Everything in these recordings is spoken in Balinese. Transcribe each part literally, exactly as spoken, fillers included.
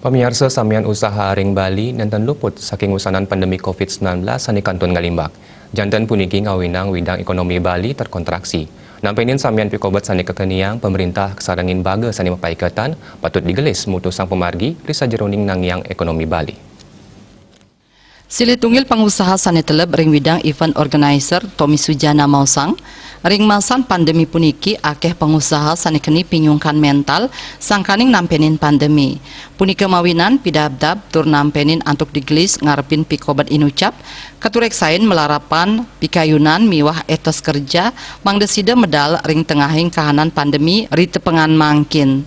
Pamiarsa, samian usaha ring Bali nenten luput saking usanan pandemi covid sembilan belas sane kantun ngalimbak. Janten puniki ngawinang widang ekonomi Bali terkontraksi. Nampenin samian pikobet sane kakeniang, pemerintah kasarengin baga sane mapaiketan patut digelis mutusang pamargi ri sajeroning nangiang ekonomi Bali. Silih tunggil pangusaha sane teleb ring widang event organizer, Tommy Sujana, maosang, ring masan pandemi puniki akeh pangusaha sane keni pinyungkan mental sangkaning nampenin pandemi. Punika mawinan pidabdab tur nampenin antuk digelis ngarepin pikobet inucap, katureksain malarapan pikayunan miwah etos kerja, mangda sida medal ring tengahing kahanan pandemi ri tepengan mangkin.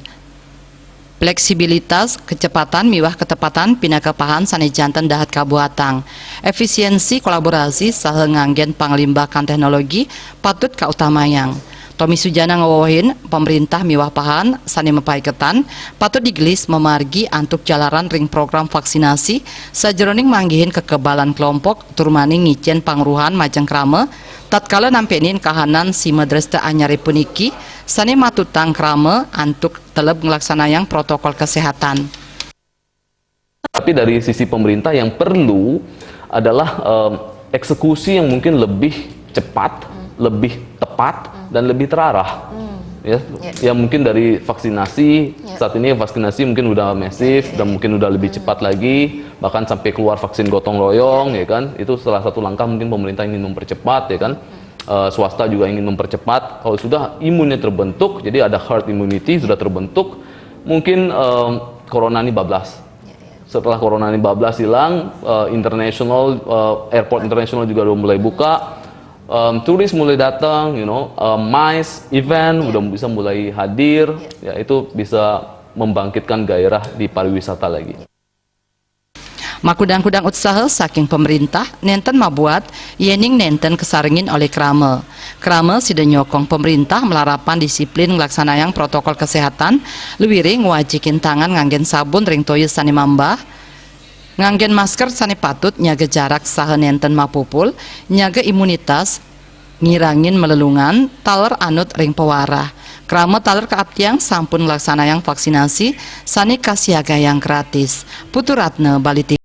Fleksibilitas, kecepatan miwah ketepatan pinaka pahan sane janten dahat kabuatang. Efisiensi, kolaborasi, saha nganggen panglimbakan teknologi patut kautamayang. Tommy Sujana ngawewehin, pemerintah miwah pahan sane mapaiketan patut digelis mamargi antuk jalaran ring program vaksinasi sajeroning manggihin kekebalan kelompok tur mani ngicen pangruhan majeng krama tatkala nampenin kahanan sima dresta anyare puniki sane matutang krama antuk teleb nglaksanayang protokol kesehatan. Tapi dari sisi pemerintah yang perlu adalah em, eksekusi yang mungkin lebih cepat, lebih tepat, dan lebih terarah. Ya, ya, mungkin dari vaksinasi, saat ini vaksinasi mungkin udah masif dan mungkin udah lebih cepat lagi, bahkan sampai keluar vaksin gotong royong, ya kan? Itu salah satu langkah mungkin pemerintah ingin mempercepat, ya kan? Eh, swasta juga ingin mempercepat. Kalau sudah imunnya terbentuk, jadi ada herd immunity sudah terbentuk, mungkin em, corona ini bablas. Setelah corona ini bablas hilang, eh, international eh, airport international juga udah mulai buka, em, turis mulai datang, you know, em, MICE event udah bisa mulai hadir, ya, itu bisa membangkitkan gairah di pariwisata lagi. Makudang-kudang utsaha saking pemerintah nenten mabuat yening nenten kasarengin olih krama. Krama sida nyokong pemerintah malarapan disiplin nglaksanayang protokol kesehatan, luiring ngwajikin tangan nganggen sabun ring toya sane mambah, nganggen masker sane patut, nyaga jarak saha nenten mapupul, nyaga imunitas, ngirangin malelungan taler anut ring pawarah. Krama taler kaaptiang sampun nglaksanayang vaksinasi sane kasiagayang gratis. Putu Ratna, Bali T V.